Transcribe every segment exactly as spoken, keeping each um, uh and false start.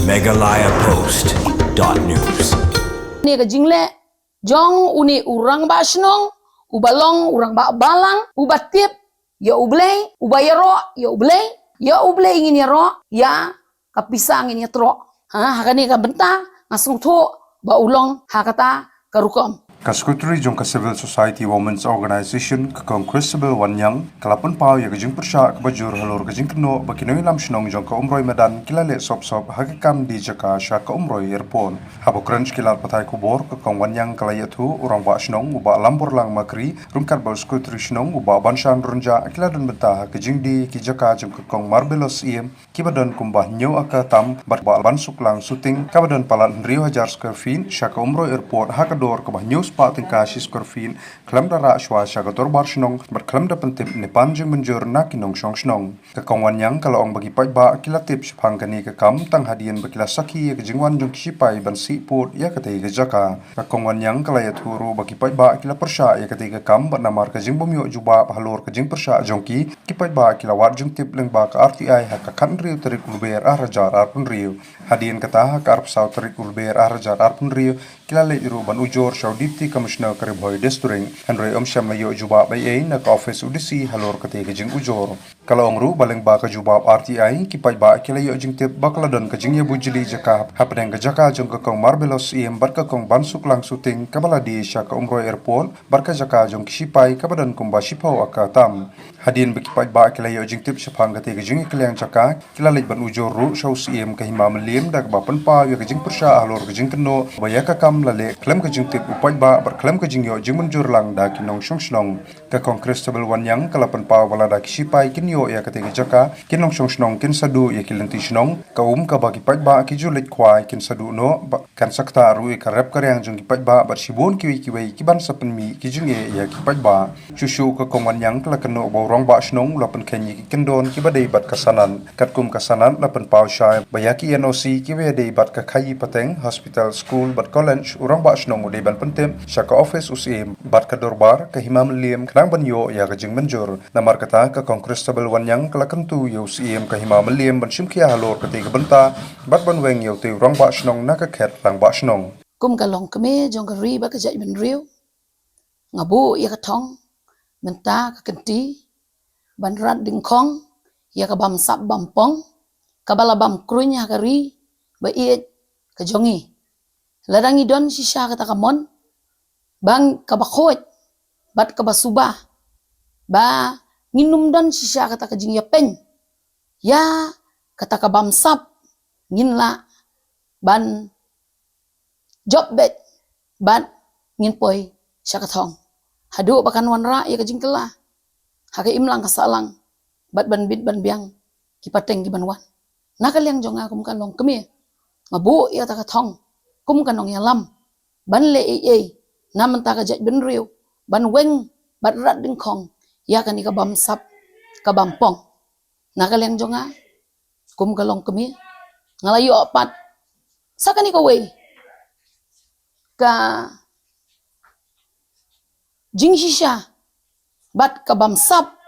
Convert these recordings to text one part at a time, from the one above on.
Meghalaya Post dot news. Ni ka jingleh jong une u rangbah shnong, uba long u rangbah balang, uba tip ïa U Blei, uba ïaroh ïa U Blei, ïa U Blei ngin ïaroh, ïa ka pisa ngin ïatroh. Ha, ha kane ka bynta nga sngewthuh ba u long ha kata ka rukom. Ka Secretary jong ka Civil Society Women's Organization, ka Kong Christabel Wanniang, ka la pynpaw ïa ka jingpyrshah kaba jur halor ka jingkynnoh ba ki nongïalam shnong jong ka Umroi Madan ki la leh sop sop ha ka kam die jaka sha ka Umroi Airport. Haba kren sha ki lad pathai khubor, ka Kong Wanniang ka la ïathuh u rangbah shnong u Bah Lamborlang Makri ryngkat bad u Secretary shnong u Bah Banshan Rynjah ki la don bynta ha ka jingdie ki jaka jong ka Kong Marbelos Syiem, kiba don kumba hynñiew acre tam, bad Bah Bansuklang Suting, kaba don palat hynriew hajar square feet, sha ka Umroi Airport ha ka dor kaba hynñiew spah tyngka shi square feet, khlem da rah shuwa sha ka dorbar shnong, bad khlem da pyntip ne pan jingmynjur na ki nongshong shnong. Ka Kong Wanniang ka la ong ba ki paidbah ki la tip shaphang kane ka kam tang hadien ba ki la sakhi ïa ka jingwan jong ki shipai ban sih pud ïa katei ka jaka. Ka Kong Wanniang ka la ïathuh ruh ba ki paidbah ki la pyrshah ïa katei ka kam bad namar ka jingbym ïoh jubab halor ka jingpyrshah jong ki, ki paidbah ki la wad jingtip lyngba ka R T I ha ka khathynriew tarik u Lber ar hajar arphew hynriew. Hadien kata ha ka arphew saw tarik u Lber ar hajar arphew hynriew ki la leit ruh ban ujor sha u Deputy Commissioner ka Ri Bhoi District. Hynrei ym shym la ïoh jubab ei ei na ka office u D C halor katei ka jingujor. Ka la ong ruh ba lyngba ka jubab R T I, ki paidbah ki la ïoh jingtip ba ka la don ka jingïabujli jaka hapdeng ka jaka jong ka Kong Marbelos Syiem bad ka Kong Bansuklang Suting kaba la die sha ka Umroi Airport bad ka jaka jong ki shipai kaba don kumba shiphew acre tam. Hadien ba ki paidbah ki la ïoh jingtip shaphang katei ka jingïakynduh jaka, ki la leit ban ujor ruh sha u Syiem ka Hima Mylliem da kaba pynpaw ïa ka jingpyrshah halor ka jingkynnoh ba ïa ka kam la leh khlem ka jingtip u paidbah bad khlem ka jingïoh jingmynjur lang da ki nongshong shnong. Ka Kong Christabel Wanniang ka la pynpaw ba lada ki shipai kin ïoh ïa katei ka jaka, ki nongshong shnong kin sa duh ïa ki lynti shnong, ka um kaba ki paidbah ki ju leit khwai kin sa duh noh, ba kan sa ktah ruh ïa ka rep ka riang jong ki paidbah bad shibun kiwei kiwei kiban sa pynmih ki jingeh ïa ki paidbah. Shuh shuh ka Kong Wanniang ka la kynnoh ba u rangbah shnong u la pynkheiñ ïa ki kyndon kiba dei bad ka sanad. Katkum ka sanad la pynpaw shai ba ïa ki N O C kiba ïadei bad ka khaïi pateng, hospital, school bad college, u rangbah shnong u dei ban pyntip sha ka office u Syiem bad ka dorbar ka Hima Mylliem khnang ban ïoh ïa ka jingmynjur. Namar kata ka Kong Christabel Wanniang ka la kyntu ïa u Syiem ka Hima Mylliem ban shim khia halor katei ka bynta bad ban weng ïa utei u rangbah shnong na ka khet rangbah shnong. Kum ka longkmie jong ka ri bad ka jaitbynriew, nga buh ïa ka thong mynta ka kynti ban rat dyngkhong ïa ka bamsap bampong kaba la bam kruiñ ha ka ri ba ïeit ka jong ngi. Lada ngi don shisha kata ka mon ba kaba khuid bad kaba suba, ba ngin ym don shisha kata ka jingïapeiñ ïa kata ka bamsap, ngin lah ban jop beit bad ngin poi sha ka thong haduh ba kan wanrah ïa ka jingkylla ha ka imlang ka sahlang bad ban bit ban biang ki pateng kiban wan. Na ka liang jong nga kum ka longkmie, nga buh ïa kata ka thong kum ka nongïalam ban leh ei ei na bynta ka jaitbynriew ban weng bad rat dyngkhong ïa kane ka bamsap ka bampong. Na ka liang jong nga kum ka longkmie, nga la ïoh pat sa kane kawei ka jingshisha bad ka bamsap.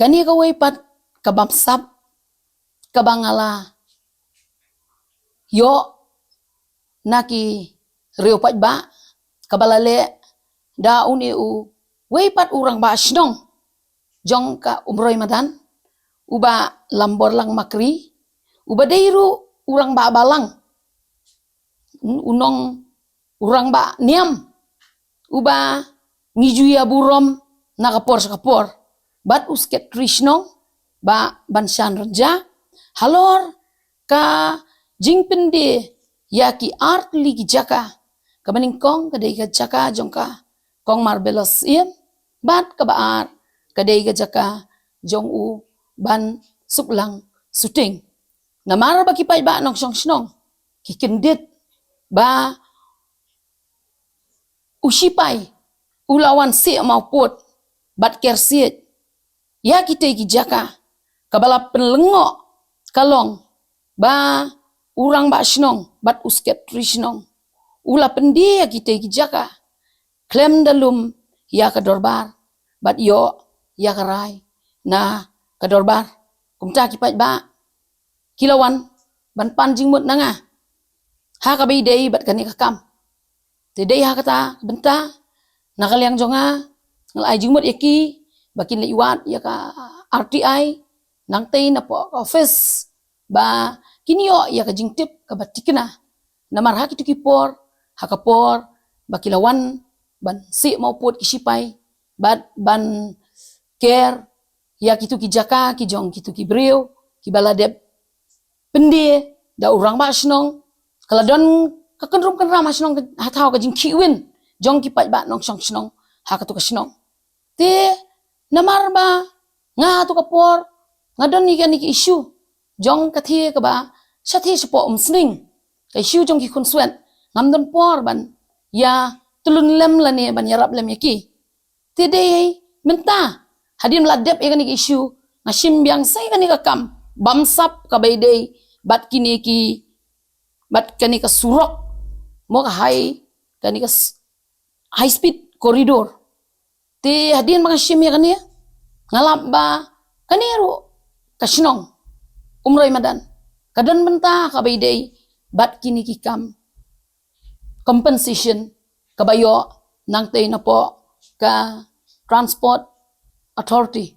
Kane kawei pat ka bamsap kaba nga la ïoh na ki riew paidbah kaba la leh da une uwei pat u rangbah shnong jong ka Umroi Madan, u Bah Lamborlang Makri, uba dei ruh u rangbah balang, u nong u rangbah niam uba ngi ju ïa burom na ka por sha ka por, bad u Secretary shnong Bah Banshan Rynjah halor ka jingpyndie ïa ki artylli ki jaka. Kaba nyngkong ka dei ka jaka jong ka Kong Marbelos Syiem bad kaba ar ka dei ka jaka jong u Bansuklang Suting. Namar ba ki paidbah nongshong shnong ki kyndit ba u shipai u la wan sih mawpud bad ker siej ïa kitei ki jaka. Kaba la pynlyngngoh ka long ba u rangbah shnong bad u Secretary shnong u la pyndie ïa kitei ki jaka khlem da lum ïa ka dorbar bad ïoh ïa ka rai na ka dorbar. Kumta ki paidbah ki la wan ban pan jingmut na nga ha kaba ïadei bad kane ka kam. Te dei ha kata ka bynta, na ka liang jong nga, nga la ai jingmut ïa ki ba kin leit wad ïa ka R T I, nangtei napoh ka office, ba kin ïoh ïa ka jingtip kaba thikna. Namar ha kitu ki por, ha ka por ba ki la wan ban sih mawpud ki shipai bad ban ker ïa kitu ki jaka ki jong kitu ki briew kiba la dep pyndie da u rangbah shnong. Ka la don ka kynrum kynram ha shnong, ha thaw ka jingkhih win jong ki paidbah nongshong shnong ha katu ka shnong. Te namar ba nga ha tu ka por nga don ïa kane ka issue jong ka thie kaba sha thie shapoh Umsning, ka issue jong ki khunswet, ngam don por ban ïa tylun lem lane ban ïarap lem ïa ki. Te dei mynta, hadien la dep ïa kane ka issue, nga shim biang sa ïa kane ka kam bamsap kaba ïadei bad kine ki, bad kane ka surok, mo, ka high, kane ka s-, high speed corridor. Te hadien ba nga shim ïa kane, nga lap ba kane ruh ka shnong Umroi Madan ka don bynta kaba ïadei bad kine ki kam compensation kaba ïoh nangtei napoh ka Transport Authority.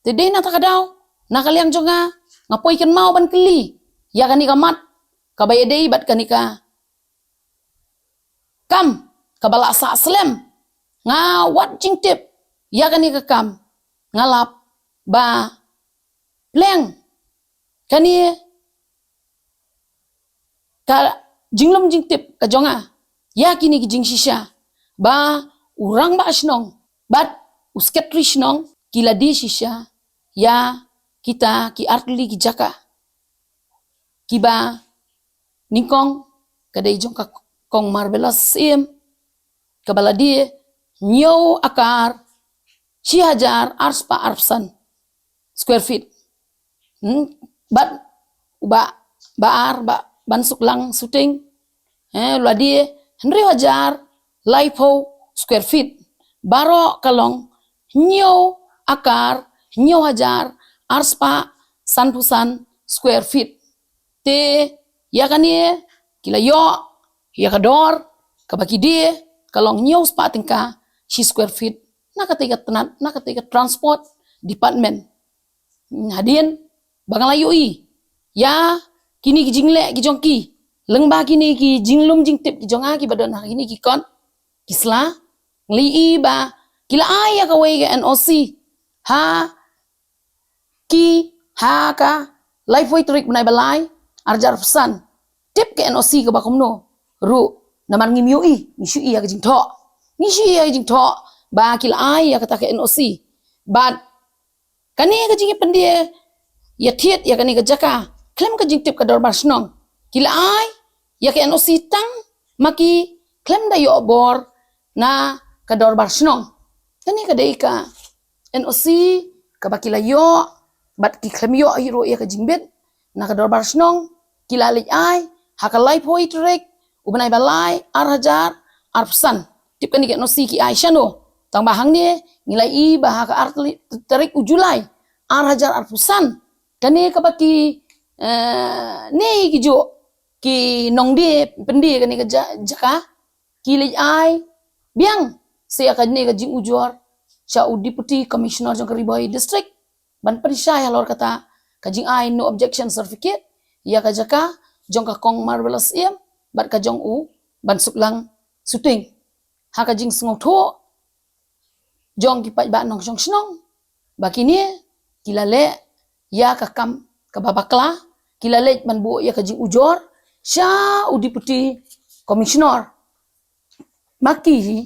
Te dei na kata ka daw, na ka liang jong nga, nga poi kynmaw ban kylli ïa kane ka mat kaba ïadei bad kane ka kam kaba la sah slem. Nga wad jingtip ïa kane ka kam, nga lap ba pleng kane ka jinglum jingtip ka jong nga ïa kine ki jingshisha, ba u rangbah shnong bad u sekretari shnong ki la die shisha ïa kita ki artylli ki jaka kiba nyngkong ka dei jong ka Kong Marvelous Syiem, kaba la die hynñiew akar shi hajar arspah arphew san square feet. Hmm, bad u Bah, Bah Ar, Bah Bansuklang Suting, eh, u la die hynriew hajar laiphew square feet. Baroh ka long hynñiew akar hynñiew hajar arspah sanphew san square feet. Te ïa kane ki la ïoh ïa ka dor kaba ki die, ka long hynñiew spah tyngka shi square feet, na katei ka tnat, na katei ka Transport Department. Hadien ba nga la ïohi ïa kine ki jingleh ki jong ki, lyngba kine ki jinglum jingtip ki jong nga kiba don ha kine ki kot ki sla, nga la ïohi ba ki la ai ïa kawei ka N O C ha ki, ha ka laiphew tarik bnai ba lai, ar hajar arphew san. Tip ka N O C kaba kumno ruh, namar ngim ïohi, ngi shu ïohi ïa ka jingthoh, ngi shu ïohi ïa ka jingthoh ba ki la ai ïa kata ka N O C. Bad kane ka jingïapyndie ïathied ïa kane ka jaka khlem ka jingtip ka dorbar shnong, ki la ai ïa ka N O C tang ma ki khlem da ïoh bor na ka dorbar shnong. Kane ka dei ka N O C kaba ki la ïoh bad ki khlem ïoh hi ruh ïa ka jingbit na ka dorbar shnong. Ki la leit ai ha ka laiphew tarik u bnai ba lai, ar hajar arphew san. Tip kane ka N O C ki ai shano? Tang ba hangne ngi la ïohi ba ha ka ar tarik u July, ar hajar arphew san. Kane kaba ki, eh, ne ki juh ki nongdie pyndie kane ka ja-, jaka, ki leit ai biang sa ïa kane ka jingujor sha u Deputy Commissioner jong ka Ri Bhoi District ban pynshai halor kata ka jingai no objection certificate ïa ka jaka jong ka Kong Marvelous Syiem bad ka jong u Bansuklang Suting. Ha ka jingsngewthuh jong ki paidbah nongshong shnong ba kine ki la leh ïa ka kam kaba bakla, ki la leit ban buh ïa ka jingujor sha u Deputy Commissioner. Ma ki hi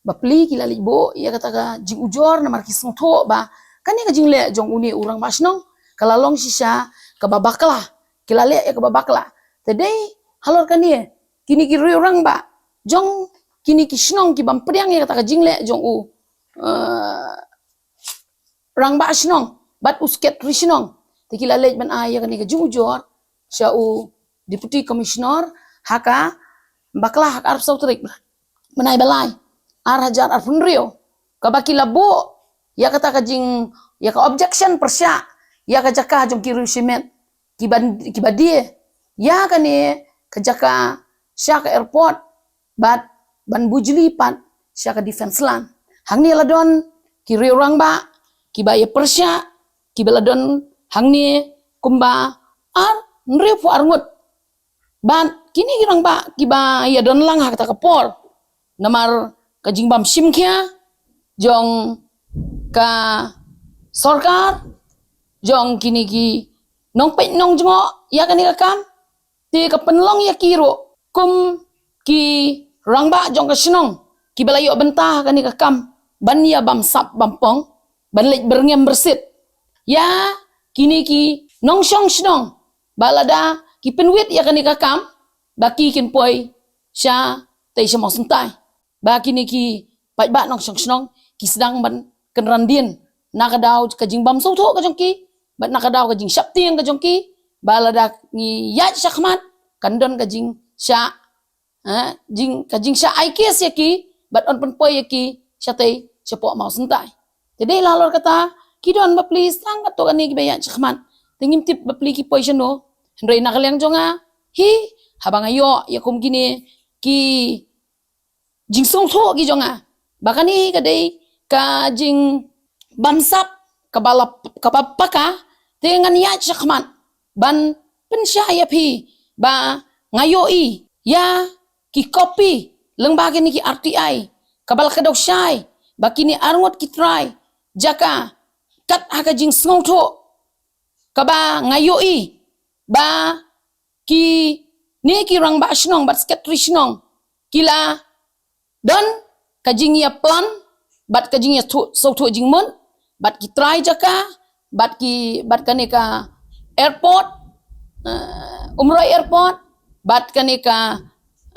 bapli ki la leit buh ïa kata ka jingujor namar ki sngewthuh ba kane ka jingleh jong une u rangbah shnong ka la long shisha kaba bakla, ki la leh ïa kaba bakla. Te dei halor kane kine ki riew rangbah jong kine ki shnong ki bym pdiang ïa kata ka jingleh jong u, eh, rangbah shnong bad u sekretari shnong. Te ki la leit ban ai ïa kane ka jingujor sha u Deputy Commissioner ha ka bakla ha ka arphew saw tarik bnai ba lai, ar hajar arphew hynriew, kaba ki la buh ïa kata ka jing, ïa ka objection pyrshah ïa ka jaka jong ki riew shimet kiba, kiba die ïa kane ka jaka sha ka airport bad ban bujli pat sha ka defense land. Hangne la don ki riew rangbah kiba ïa pyrshah, kiba la don hangne kumba ar hynriewphew arngut. Bad kine ki rangbah kiba ïa don lang ha kata ka por, namar ka jingbym shim khia jong ka sorkar, jong kine ki nongpeit nongjngoh ïa kane ka kam, te ka pynlong ïa ki ruh kum ki rangbah jong ka shnong kiba la ïoh bynta ha kane ka kam ban ïa bam sap bam pong, ban leit byrngem byrsit ïa kine ki nongshong shnong, ba lada ki pynwit ïa kane ka kam, ba ki kin poi sha tei sha Mawsyntai, ba kine ki paidbah nongshong shnong ki sdang ban kynran dien na ka daw ka jingbym sngewthuh ka jong ki, bad na ka daw ka jingsheptieng ka jong ki, ba lada ngi ïaid shakhmat kan don ka jingshah, eh, jing, ka jingshah ai kes ïa ki bad yn pynpoi ïa ki sha tei shapoh Mawsyntai. Te dei halor kata ki don bapli sdang katto katne kiba ïaid shakhmat, te ngim tip bapli ki poi shano. Hynrei na ka liang jong nga hi, haba nga ïoh ïa kum kine ki jingsngewthuh ki jong nga ba kane ka dei ka jingbam sap kaba la, kaba paka, te ngan ïaid shakhmat ban pynshai ïa phi ba nga ïohi ïa ki kopi lyngba kine ki R T I kaba la kdew shai ba kine arngut ki trai jaka kat ha ka jingsngewthuh kaba nga ïohi ba kine ki rangbah shnong bad secretary shnong ki la don ka jingïaplan bad ka jingïathuh, sngewthuh jingmut bad ki trai jaka, bad ki, bad kane ka airport, eh, Umroi Airport, bad kane ka,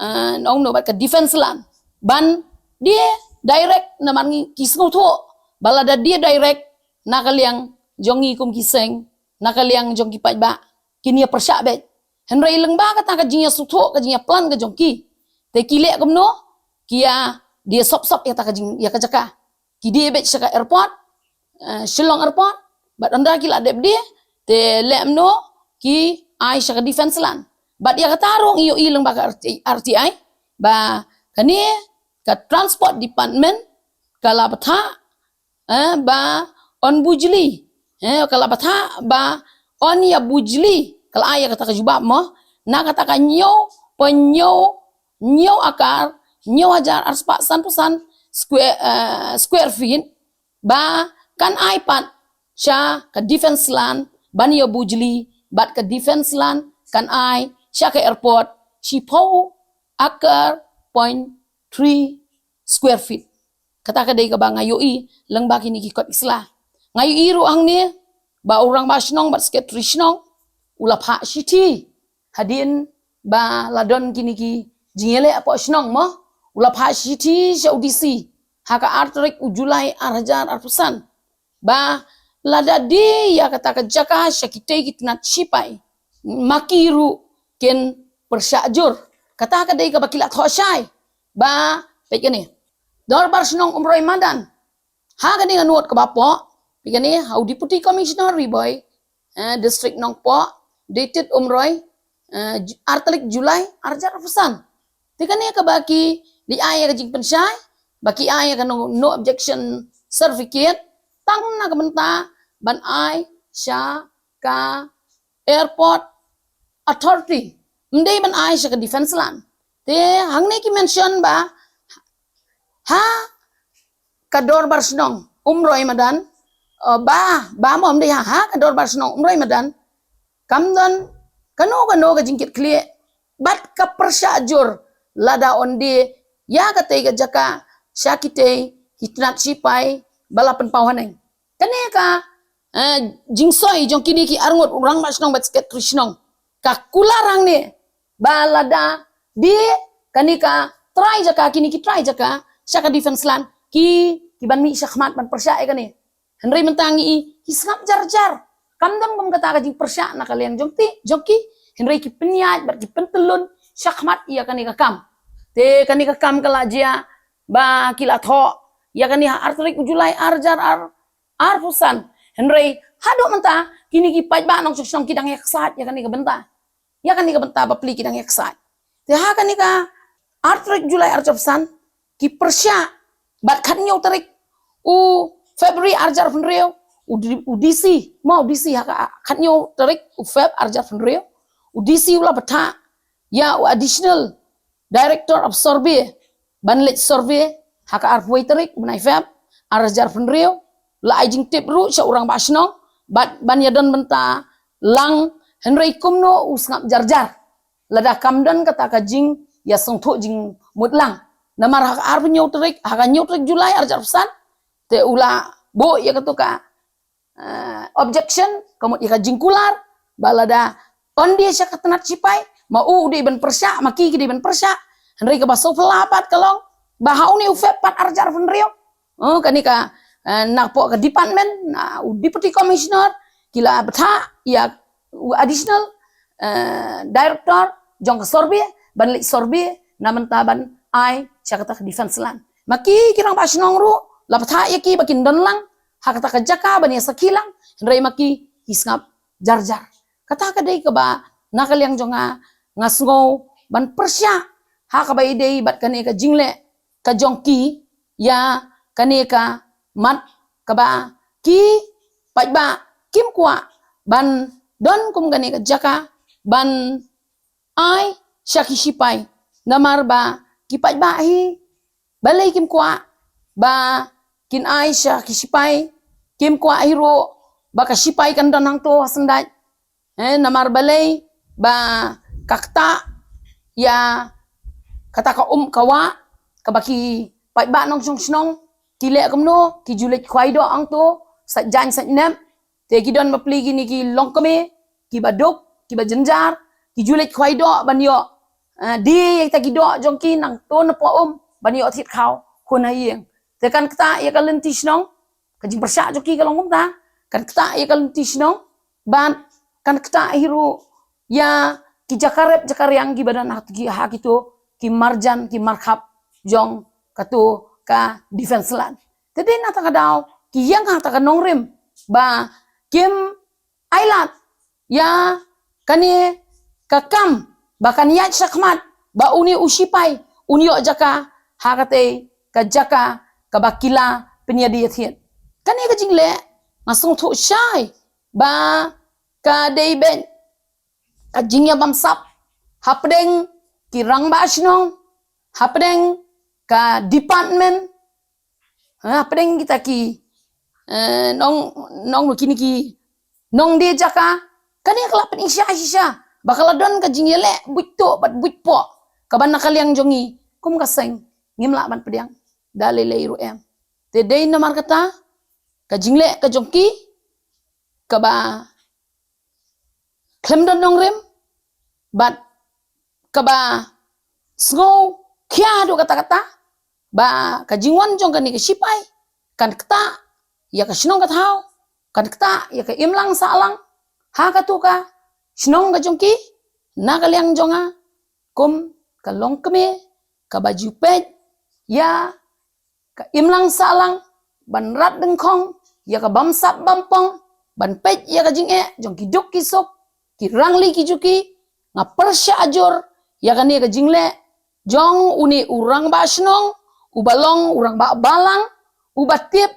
eh, nongno, bad ka defense land. Ban die direct, namar ngi ki sngewthuh ba lada die direct na ka liang jong ngi kum ki seng, na ka liang jong ki paidbah, kin ïa pyrshah beit. Hynrei lyngba kata ka jingïasngewthuh, ka jingïaplan ka jong ki, te ki leh kumno? Ki ïa die sop sop ïa kata ka jing, ïa ka jaka. Ki die beit sha ka airport, eh, Shillong Airport, bad ynda ki la dep die, te leh kumno? Ki ai sha ka defense land. Bad ïa kata ruh ngi ïohi lyngba ka R T I, R T I, ba kane ka Transport Department ka la bthah, eh, ba yn bujli, eh, ka la bthah ba yn ïa bujli, ka la ai ïa kata ka jubab mo, na kata ka hynñiew point hynñiew, hynñiew akar, hynñiew hajar arspah sanphew san square, eh, square feet, ba kan ai pat sha ka defense land ban ïa bujli, bad ka defense land kan ai sha ka airport shiphew akar point three square feet. Kata ka dei kaba nga ïohi lyngba kine ki kot ki sla. Nga ïohi ruh hangne ba u rangbah shnong bad secretary shnong u la phah shithi hadien ba la don kine ki jingïaleh hapoh shnong mo, u la phah shithi sha u D C ha ka ar tarik u July ar hajar arphew san, ba lada die ïa kata ka jaka sha kitei ki tnat shipai, ma ki ruh kin pyrshah jur. Kata ka dei kaba ki la thoh shai. Ba peit kane, Dorbar Shnong Umroi Madan, ha kane ka note kaba poi, peit kane, ha u Deputy Commissioner Ri Bhoi, eh, District Nongpoh, dated Umroi, eh, Ju-, ar tarik July ar hajar arphew san. Te kane kaba ki leit ai ïa ka jingpynshai, ba ki ai ïa ka no, no objection certificate, tang na ka bynta ban ai sha ka Airport Authority, ym dei ban ai sha ka defense land. Te hangne ki mention ba ha ka Dorbar Shnong Umroi Madan, eh, ba, ba mo, ym dei ha, ha ka Dorbar Shnong Umroi Madan kam don kano kano ka jingkitkhlieh bad ka pyrshah jur lada yn die ïa katei ka jaka sha kitei ki tnat shipai ba la pynpaw haneng. Kane ka, eh, jingsoi jong kine ki arngut, u rangbah shnong bad secretary shnong, ka kular hangne ba lada die kane ka trai jaka, kine ki trai jaka sha ka defense land, ki, ki ban mih shakhmat ban pyrshah ïa kane. Hynrei mynta ngi i, ki sngap jar jar. Kam don kum kata ka jingpyrshah na ka liang jong ti, jong ki. Hynrei ki pynïaid bad ki pyntyllun shakhmat ïa kane ka kam. Te kane ka kam ka la jia ba ki la thoh ïa kane ha ar tarik u July ar hajar ar, arphew san. Hynrei haduh mynta kine ki paidbah nongshong shnong ki dang ïa ksaid ïa kane ka bynta. Ïa kane ka bynta bapli ki dang ïaksaid. Te ha kane ka ar tarik July arhajar arphew san, ki pyrshah bad khatñiew tarik u February arhajar arphew, u D-, u D C, ma u D C ha ka khatñiew tarik u Feb arhajar arphew, u D C u la bthah ïa u Additional Director of Survey ban leit survey ha ka arphew tarik u bnai Feb arhajar arphew, la ai jingtip ruh sha u rangbah shnong bad ban ïadon bynta lang, hynrei kumno u sngap jarjar lada kam don kata ka jingïasngewthuh jingmut lang. Namar ha ka arphew tarik, ha ka hynñiew tarik July arhajar arphew san, te u la buh ïa katu ka, eh, objection, ka mut ïa ka jingkular ba lada un die sha ka tnat shipai, ma u u dei ban pyrshah, ma ki ki dei ban pyrshah. Hynrei kaba sngewphylla pat ka long ba ha une u Feb pat arhajar arphew, oh, kane ka, eh, napoh ka department, na u Deputy Commissioner, ki la bthah ïa u Additional, eh, Director jong ka survey ban leit survey na bynta ban ai sha kata ka defence land. Ma ki ki rangbah shnong ruh la bthah ïa ki ba kin don lang ha kata ka jaka ban ïasakhi lang, hynrei ma ki ki sngap jarjar. Kata ka dei kaba na ka liang jong nga, nga sngew ban pyrshah ha kaba ïadei bad kane ka jingleh ka jong ki ïa kane ka mat kaba ki paidbah kim kwah ban don kum kane ka jaka ban ai sha ki shipai. Namar ba ki paidbah hi balei kim kwah ba kin ai sha ki shipai, kim kwah hi ruh ba ka shipai kan don hangto ha Syndaid. Eh, namar balei ba ka ktah ïa kata ka um ka wah kaba ki paidbah nongshong shnong ki leh kumno, ki ju leit khwai doh hangto, sait jaiñ sait nep. Te ki don bapli kine ki longkmie, kiba duk, kiba jynjar, ki ju leit khwai doh ban ïoh, eh, die ïa kita ki doh jong ki nangto napoh um ban ïoh thied khaw khun ha ïing. Te kan ktah ïa ka lynti shnong, ka jingpyrshah jong ki ka long kumta, kan ktah ïa ka lynti shnong, bad kan ktah hi ruh ïa ki jaka rep jaka riang kiba don ha ki, ha kito ki marjan ki markhap jong kato ka defence land. Te dei na kata ka daw ki ïeng ha kata ka nongrim ba kim ai lad ïa kane ka kam ba kan ïaid shakhmat ba une u shipai un ïoh jaka ha katei ka jaka kaba ki la pynïadie thied. Kane ka jingleh nga sngewthuh shai ba ka dei beit ka jingïabamsap hapdeng ki rangbah shnong, hapdeng ka department, ha, hapdeng kita ki, eh, nong, nong kine ki nongdie jaka. Kane ka la pyni shisha shisha ba ka la don ka jingïaleh buit tuh bad buit poh kaba na ka liang jong ngi kum ka seng ngim lah ban pdiang da lei lei ruh em. Te dei namar kata ka jingleh ka jong ki kaba khlem don nongrim bad kaba sngew khia haduh katta katta ba ka jingwan jong kane ka shipai kan ktah ïa ka shnong ka thaw, kan ktah ïa ka imlang sahlang ha katu ka shnong ka jong ki. Na ka liang jong nga kum ka longkmie kaba ju peit ïa ka imlang sahlang ban rat dyngkhong ïa ka bamsap bampong, ban peit ïa ka jingeh jong ki duk ki suk, ki rangli ki juki. Nga pyrshah ajur ïa kane ka jingleh jong une u rangbah shnong, uba long u rangbah balang, uba tip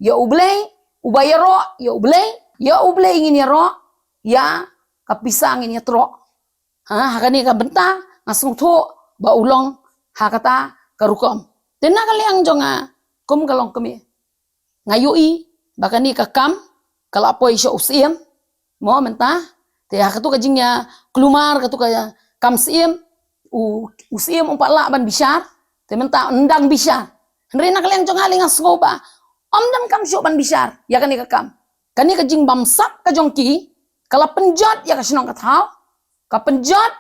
ïa U Blei, uba ïaroh ïa U Blei, ïa U Blei ngin ïaroh, ïa ka pisa ngin ïatroh. Ha, ha kane ka bynta nga sngewthuh ba u long ha kata ka rukom. Te na ka liang jong nga kum ka longkmie, nga ïohi ba kane ka kam ka la poi sha u Syiem, mo mynta. Te ha katu ka jingïakulmar katu ka kam Syiem, u, u Syiem um pat lah ban bishar, te mynta un dang bishar. Hynrei na ka liang jong nga lei nga sngew ba ym donkam shuh ban bishar ïa kane ka kam. Kane ka jingbamsap ka jong ki ka la pynjot ïa ka shnong ka thaw, ka pynjot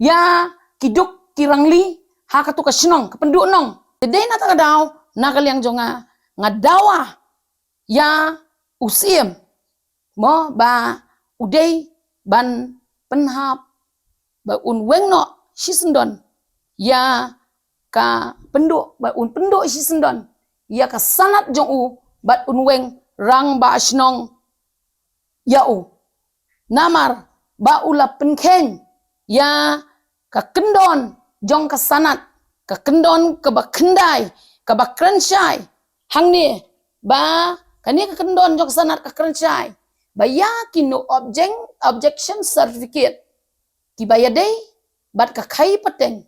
ïa ki duk ki rangli ha katu ka shnong, ka pynduhnong. Te dei na kata ka daw na ka liang jong nga, nga dawa ïa u Syiem, mo, ba u dei ban pynhap ba un weng noh shisyndon ïa ka pynduh, ba un pynduh shisyndon ïa ka sanad jong u bad un weng rangbah shnong ïa u. Namar ba u la pynkheiñ ïa ka kyndon jong ka sanad, ka kyndon kaba khyndai, kaba kren shai hangne, ba kane ka kyndon jong ka sanad ka kren shai ba ïa kino object, objection certificate kiba ïadei bad ka khaïi pateng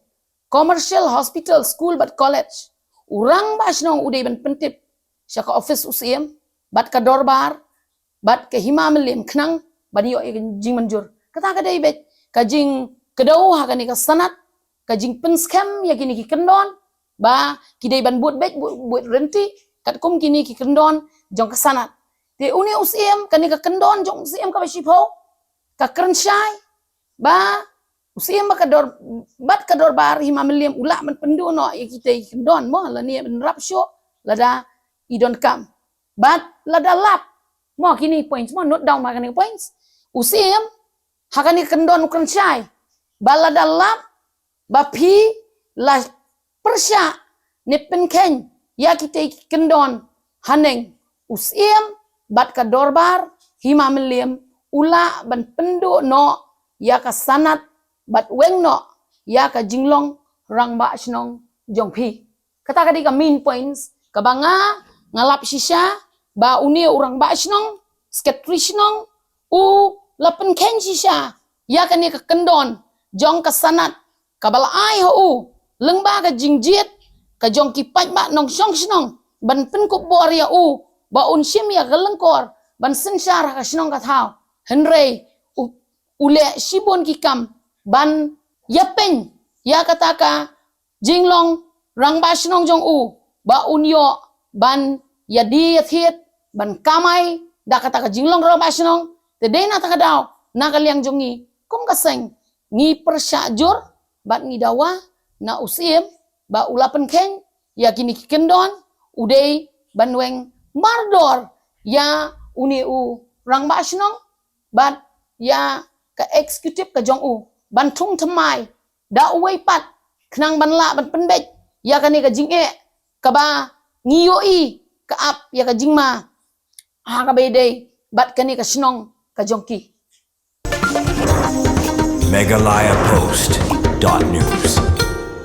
commercial, hospital, school bad college, u rangbah shnong u dei ban pyntip sha ka office u Syiem bad ka dorbar bad ka Hima Mylliem khnang ban ïoh ïa ka jingmynjur. Kata ka dei beit ka jingkdew ha kane ka sanad, ka jingpynskhem ïa kine ki kyndon ba ki dei ban bud beit, bud, bud ryntih katkum kine ki kyndon jong ka sanad. Te une u Syiem, kane ka kyndon jong u Syiem kaba shiphew ka kren shai ba u Syiem bad ka dor, bad ka dorbar Hima Mylliem u lah ban pynduh noh ïa kita ki kyndon mo, lane ban rap shuh lada i donkam. Bad lada lap mo, kine points mo, note down ma kane points. U Syiem ha kane ka kyndon u kren shai ba lada lap ba phi la pyrshah ne pynkheiñ ïa kita ki kyndon haneng, u Syiem bad ka dorbar Hima Mylliem u lah ban pynduh noh ïa ka sanad bad weng noh ïa ka jinglong rangbah shnong jong phi. Kata ka dei ka main points kaba nga, nga lap shisha ba une u rangbah shnong, secretary shnong, u la pynkheiñ shisha ïa kane ka kyndon jong ka sanad kaba la ai ha u lyngba ka jingjied ka jong ki paidbah nongshong shnong ban pynkup bor ïa u ba un shim ïa ka lyngkor ban synshar ha ka shnong ka thaw. Hynrei u, u leh shibun ki kam ban ïapeiñ ïa kata ka jinglong rangbah shnong jong u ba un ïoh ban ïadie ïathied ban kamai da kata ka jinglong rangbah shnong. Te dei na kata ka daw na ka liang jong ngi kum ka seng ngi pyrshah jur bad ngi dawa na u Syiem ba u la pynkheiñ ïa kine ki kyndon u dei ban weng mardor ïa une u rangbah shnong bad ïa ka executive ka jong u ban thung thymmai da uwei pat khnang ban lah ban pynbeit ïa kane ka jingeh kaba ngi ïohi ka ap ïa ka jingma ha kaba ïadei bad kane ka shnong ka jong ki. Meghalaya Post dot news.